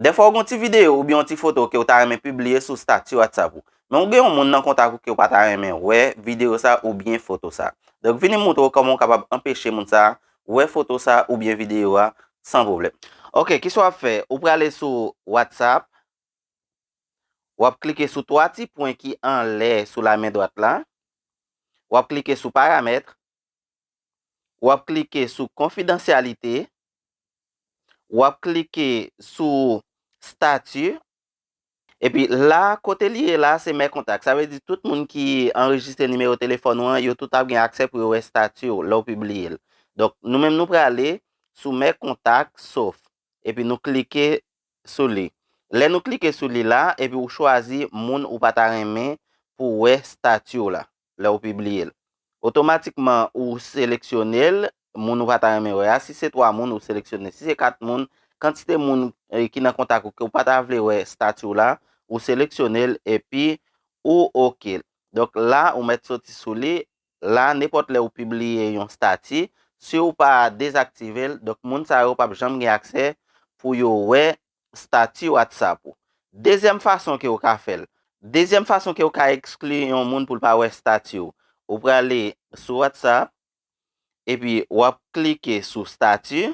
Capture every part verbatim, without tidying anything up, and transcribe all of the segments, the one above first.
Dèfwa ou gen yon ti videyo oubyen yon ti foto ke w ta renmen pibliye sou stati WhatsApp ou. Men ou gen yon moun nan kontak ou ke w pa ta renmen wè videyo sa oubyen foto sa. Donk, vini m montre w kòman w kapab anpeche moun sa wè foto sa oubyen videyo a san pwoblèm. Ok, kisa w ap fè? Ou prale sou WhatsApp, w ap klike sou twa ti pwen ki anlè sou lamen dwat la, w ap klike sou paramèt, w ap klike sou konfidansyalite, w ap klike sou stati, epi la, kote li ye la, se mè kontak. Sa vle di tout moun ki anrejistre nimewo telefòn ou an, yo tout ap gen aksè pou yo wè stati w lè w pibliye l. Donk, nou menm nou prale sou mè kontak sof, epi nou klike sou li. Lè nou klike sou li la, epi ou chwazi moun ou pa ta renmen pou wè stati w la, lè w pibliye l. Otomatikman, ou seleksyone l, moun ou pa ta renmen wè a. Si se twa moun, ou seleksyone. Si se kat moun, kantite moun eh, ki nan kontak ou ke ou pa ta vle wè stati w la, ou seleksyone l epi ou oke l. Donk la, ou mèt soti sou li. La, nenpòt lè ou pibliye yon stati, si ou pa dezaktive l, donk moun sa yo p ap janm gen aksè pou yo wè stati WhatsApp ou. Dezyèm fason ke ou ka fè l. Dezyèm fason ke ou ka ekskli yon moun pou l pa wè stati w. Ou prale sou WhatsApp, epi w ap klike sou stati,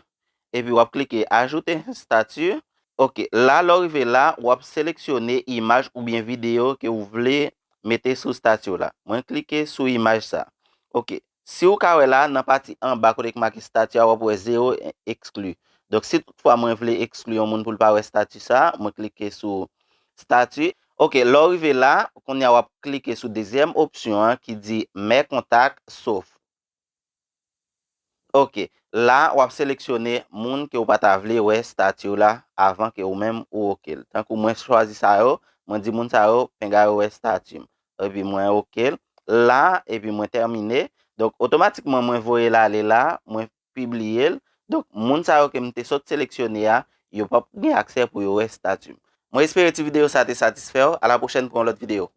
epi w ap klike ajoute stati. Ok, la, lè w rive la, w ap seleksyone imaj oubyen videyo ke w vle mete sou stati w la. Mwen klike sou imaj sa. Ok, si w ka wè la, nan pati anba kote ki make stati a, w ap wè zewo ekskli. Donk, si toutfwa mwen vle ekskli yon moun pou l pa wè stati sa, mwen klike sou stati. Ok, lè w rive la, kounye a w ap klike sou dezyèm opsyon an ki di mè kontak sof. Ok, la, w ap seleksyone moun ke w pa ta vle wè stati w la avan ke ou menm ou oke l. Tankou mwen chwazi sa yo, mwen di moun sa yo, penga yo wè stati m. Epi mwen oke l. La, epi mwen tèmine. Donk, otomatikman, mwen voye l ale la, mwen pibliye l. Donk, moun sa yo ke m te sot seleksyone a, yo p ap gen aksè pou yo wè stati m. Mwen espere ti videyo sa te satisfè w. A la pwochèn pou yon lòt videyo.